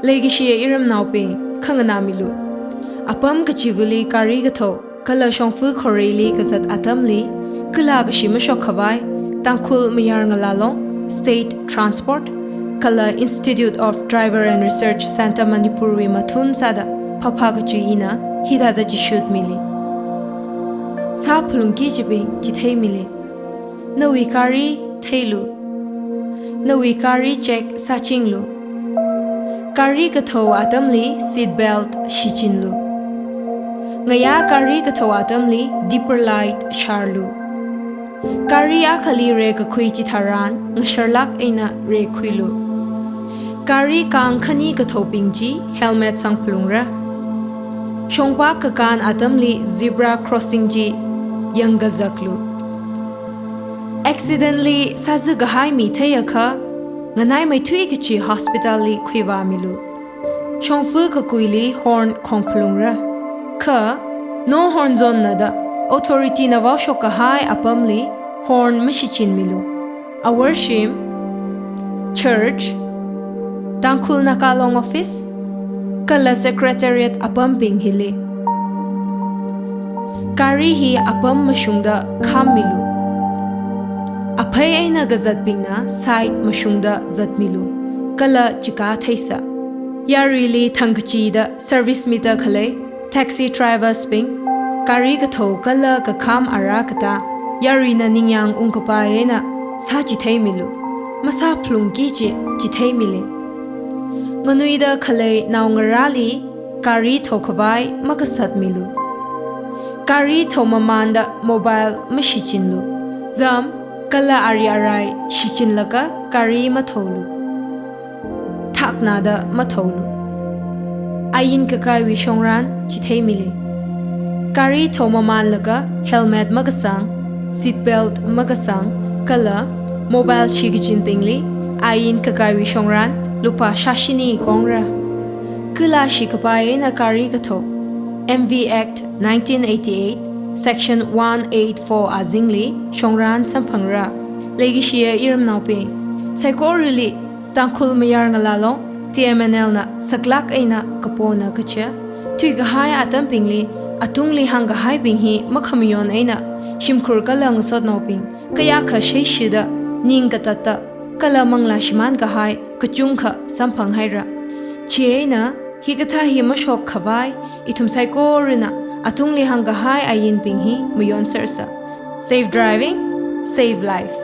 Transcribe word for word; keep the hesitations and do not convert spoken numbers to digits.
Leikashiya iramnaobing, khanganāmilu. Apam kachivali gari kathao kala shongfa khoreili kazat atamli, kala kashi mashok khavai, Tangkhul Mayar Ngala Long, State Transport, kala Institute of Driver and Research Centre Manipur wui mathun sāda phapha kachui ina hithāda chishutmili. Sā phalungki kachibing chitheimili. Nawui gari theilu. Nawui gari check sāchinglu. Gari kathao atamli seat belt shichinlu. Ngayā gari kathao atamli dipper light sharlu. Gari akhali rekakhui chitharan ngasharlāk eina rekhuilu. Gari kang khani kathaobing chi helmet sangphalungra. Shongpak kakān atamli zebra crossing chi yangkazaklu. Accident li sāzakahai mi theiakha, nganaimeithui kachi hospital li khuivāmilu. Shongfa kakuili horn khongphalungra. Kha, no horn zone na da authority na vaoshok kahai apamli horn mashichinmilu. Aworshim, church, Tangkhul Naga Long office, kala secretariat apambing hili. Gari hi apam mashungda khammilu. Aphei eina kazatbingna side mashungda zatmilu. Kala chika theisa. Yaruili thangkachida service mida khalei taxi drivers bing, gari kathao kala kakham ara katā yaruina ningyāng ungkapai eina sāchitheimilu. Masāphalungki kachi chitheimili. Nganuida khalei naongarāli gari thaokhavai makasatmilu. Gari thaomamanda mobile mashichinlu. Zam kala ari arai shichinlaga gari mathaolu. Thaknada mathaolu. Ain kakaiwui shongran chitheimili. Gari thaomamanlaga helmet makasang, seat belt makasang, kala mobile shikachinbingli ain kakaiwui shongran lupā shāshini kongra. Kala shikapai eina gari kathao, M V Act nineteen eighty-eight, Section one eight four azingli shongran samphangra. Leikashiya iramnaobing, saikorali Tangkhul Mayar Ngala Long, T M N L na saklāk eina kapona kachi, thuikahai atambingli atungli hāngkahaibing hi makhamayon eina shimkhur kala ngasotnaobing kayākha sheishida ning katatta kala manglā shimānkahai kachungkha samphanghaira. Chieina hikathā hi mashok khavai ithum saikorana atungli hāngkahai ainbing hi mayonsersa. Safe driving, save life.